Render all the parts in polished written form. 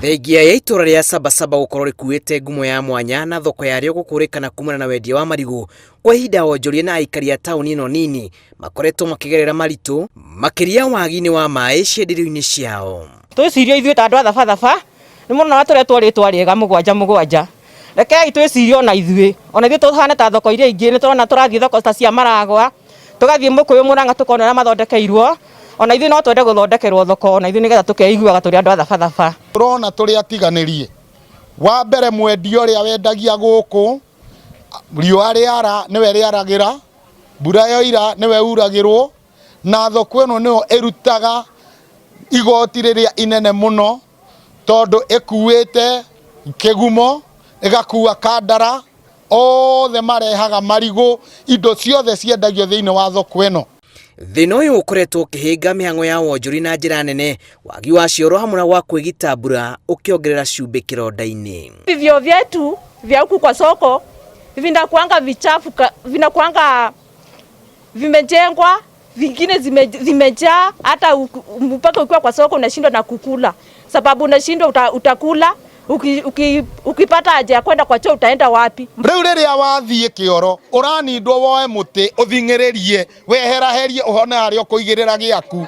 Thengia ya itũra rĩa Sabasaba gũkorwo rĩkuĩte ngumo ya mwanya na thoko yarĩo gũkũrĩkana kumana na wendia wa marigũ kwa ihinda onjoria na aikari a taũni ĩno nini makoretwo makĩgerera maritũ makĩria wagi-inĩ wa maĩ cienderio-inĩ ciao. Twĩcirie ithuĩ ta andũ a Thabathaba nĩ mũrona tũretwo rĩtwa rĩega mũgwanja mũgwanja, rekei twĩcirie ona ithuĩ, ona ithuĩ tũhane ta thoko iria ingĩ. Nĩ tũrona tũrathiĩ thoko ta cia Maragwa, tũgathiĩ Mũkũyũ Mũrang'a tũkona ũrĩa mathondekeirwo, ona ithuĩ no twende gũthondekerwo thoko ona ithuĩ nĩgetha tũkeiguaga tũrĩ andũ a Thabathaba. Tũrona tũrĩ atiganĩrie. Wa mbere mwendia ũrĩa wendagia gũkũ, riũa rĩara nĩwe rĩaragĩra, mbura yoira nĩwe uragĩrwo, na thoko ĩno nĩyo ĩrutaga igoti rĩrĩa inene mũno tondũ ĩkuĩte kĩgumo, ĩgakua kandara, othe marehaga marigũ, indo ciothe ciendagio thĩinĩ wa thoko ĩno. Thĩna ũyũ ũkoretwo ũkĩhĩnga mĩhang'o ya wonjoria na njĩra nene, wagi wa cioro hamwe na gwa kwĩgita mbura ũkĩongerera cumbĩ kĩronda-inĩ. Vyoo vyetu vya huku kwa soko vinakuanga vichafu, vinakuanga vimejengwa, vingine zimejaa, hata mpaka ukiwa kwa soko unashindwa na kukula, sababu unashindwa utakula ukipata haja ya kwenda kwa choo utaenda wapi? Rĩu rĩrĩa wathiĩ kĩoro ũranindwo woe mũtĩ ũthing'ĩrĩrie weheraherie ũhone harĩa ũkũigĩrĩra gĩaku.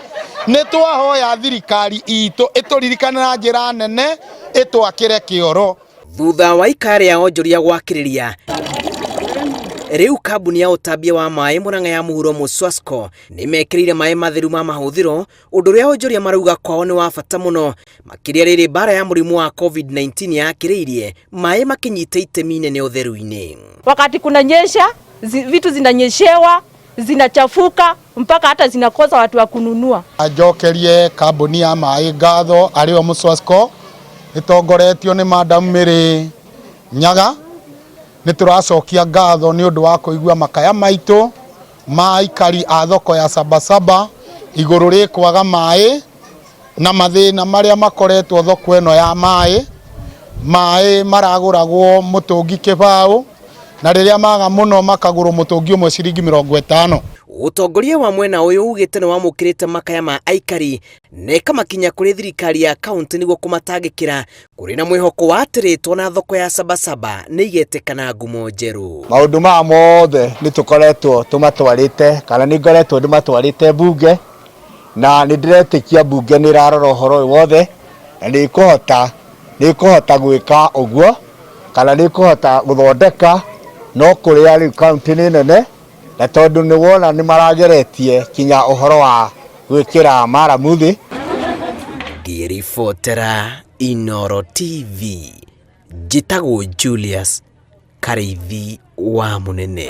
Nĩ twahoya thirikari itũ ĩtũririkane na njĩra nene ĩtwakĩre kĩoro. Thutha wa ikara rĩa onjoria gwakĩrĩria, rĩu kambuni ya ũtambia wa maĩ Murang'a ya mũhuro Muswasco nĩmekĩrĩire maĩ matheru ma mahũthĩro, ũndũ ũrĩa onjoria marauga kwao nĩ wa bata mũno, makĩria rĩrĩ mbara ya mũrimũ wa COVID-19 yakĩrĩirie maĩ makĩnyita itemi inene ũtheru-inĩ. Wakati kunanyesha vitu zinanyeshewa, zinachafuka mpaka hata zinakosa watu wa kununua. Njokerie kambuni ya maĩ ngatho arĩo Muswasco ĩtongoretio nĩ Madam Mary Nyaga. Nĩ tũracokia ngatho nĩ ũndũ wa kũigua makaya maitũ ma aikari a thoko ya Sabasaba igũrũ rĩ kwaga maĩ na mathĩna marĩa makoretwo thoko ĩno ya maĩ. Maĩ maragũragwo mũtũngi kĩbaũ na rĩrĩa maga mũno makagũrwo mũtũngi ũmwe ciringi mĩrongo ĩtano. Ũtongoria wa mwena ũyũ ugĩte nĩ wamũkĩrĩte makaya ma aikari na ĩkamakinya kũrĩ thirikari ya kaunti nĩguo kũmatangĩkĩra kũrĩ na mwĩhoko wa atĩ rĩtwa na thoko ya Sabasaba nĩ igetĩkana ngumo njerũ. Maũndũ maya mothe nĩ tũkoretwo tũmatwarĩte kana nĩ ngoretwo ndĩmatwarĩte mbunge, na nĩ ndĩretĩkia mbunge nĩ ĩrarora ũhoro ũyũ wothe na nĩ ĩkũhota gwĩka ũguo kana nĩ ĩkũhota gũthondeka, no kũrĩa rĩu kaunti nĩ nene na tondũ nĩ wona nĩ marageretie kinya ũhoro wa gwĩkĩra maramu thĩ. Ngĩribotera Inooro TV, njĩtagwo Julius Karĩithi wa Mũnene.